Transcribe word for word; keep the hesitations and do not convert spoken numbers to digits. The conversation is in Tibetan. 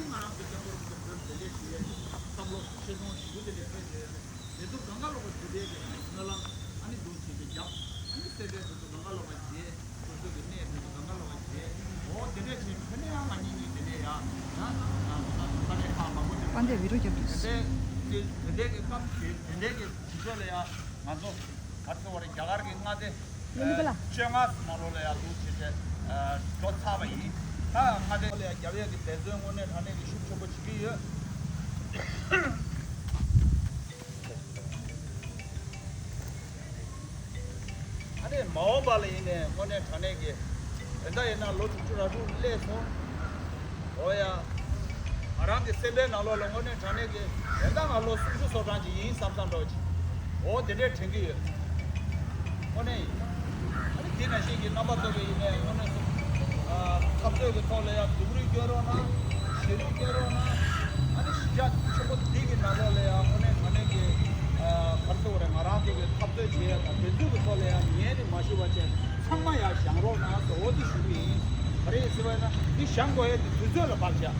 ང་རང་ཚོ་སྐྱབས་མགོན་རིན་པོ་ཆེ་བོད་བདེ་ལེགས་ཞུ་ཡས་ཀྱི་བསམ་བློ་ཆེ་མཐོང་ཞེ་པོ་དེ་འདྲ་སླེབས་ཡོད། དེ་ཚོ་གང་ག་ལོག་པ་དེ་འདྲའི་གི་སྨོན་ལམ་ཨ་ནི་འདུག་བྱས་ཏེ་བརྒྱབ། ཨ་ནི་སེ་འབྲས་དེ་ཚོ་གང་ག་ལོག་པ་བྱས། སོ་སོ་གི་གནས་དེ་ཚོ་གང་ག་ལོག་པ་བྱས། འོ་དེ་འདྲ་བྱས་ཕ་ནས་ཡང་ང་གཉིས་གཉིས་དེ་འདྲ་ཡང་ཡང་ས་གནས་ཁག་མང་པོ་དེ་པ་འདས་བི་རོ་རྒྱབ་དུས། དེ་འདྲའི་དེ་འདྲའི་གི་སྐབས་དེ་དེ་འདྲའི་གི་དུས་ཚོད་ལ་ཡང་ང་ཚོ་ག་རེ་ཟེར་བ་རེད། རྒྱ་གར་གི་མངའ་སྡེ་བཅོ་ལྔ་ནང་ལོགས་ལ་ཡང་འདུག་བྱས་ཏེ་འགྲོ་ཚར་བ་ཡིན། ད་མངའ་སྡེ་ལ་ཡང་རྒྱབ་ཡས་ཀྱི་འབད་བརྩོན་དངོས་གནས་དྲང་གནས་ཀྱི་ཤུགས་ཆེན་པོ་བྱེད་ཀྱི་ཡོད། ཨ་ནི་མ་འོངས་པ་ལ་ཡིན་ནའི་དངོས་གནས་དྲང་གནས་ཀྱི་དེ་འདྲ་ཡིན་ན་ལོ་དྲུག་ཅུ་རེ་དྲུག་སླེབས་སོང་། འོ་ཡ། ང་རང་གི་སེམས་པའི་ནང་ལོགས་ལ་དངོས་གནས་དྲང་གནས་ཀྱི་དེ་འདྲ་ང་ལོ་སུམ་ཅུ་སོ་གྲངས་ཅིག་ཡིན་བསམ་བསམ་འདྲ་བོ་ཅིག་འོ་དེ་འདྲའི་དྲན་གྱི་ཡོད། དངོས་གནས་ཡིན། ཨ་ནི་དེ་ནང་བཞིན་གྱི་རྣམ་པ་ཚོ་གི་ཡིན་ནའི་དངོས་གནས་སུ། ཨ། འཐབ་རྩོད་ཀྱི་ཐོག་ལ་ཡང་སྡུག་རུས་སྐྱོན་རོགས་གནང་། ཞེ་རུས་སྐྱོན་རོགས་གནང་། ཨ་ནི་གཞིས་ཆགས་ཆེན་པོ་འདི་གི་ནང་ལོགས་ལ་ཡང་དངོས་གནས་དྲང་གནས་ཀྱི། ཨ། ག་རེ་ཟེར་དགོས་རེད། ང་རང་ཚོ་གི་འཐབ་རྩོད་བྱེད་ཡ་དང་དེ་ཚོ་གི་ཐོག་ལ་ཡང་ཉན་ནས་མ་ཞུ་བ་བྱས་ཚང་མ་ཡང་བཞེངས་རོགས་གནང་ཟེར་འོ་དེ་ཞུ་གི་ཡིན། ག་རེ་ཡིན་ཟེར་བ་ཡིན་ན་འདི་བཞེངས་དགོས་ཡ་དེ་དུས་ཚོད་ལ་བབས་བཞག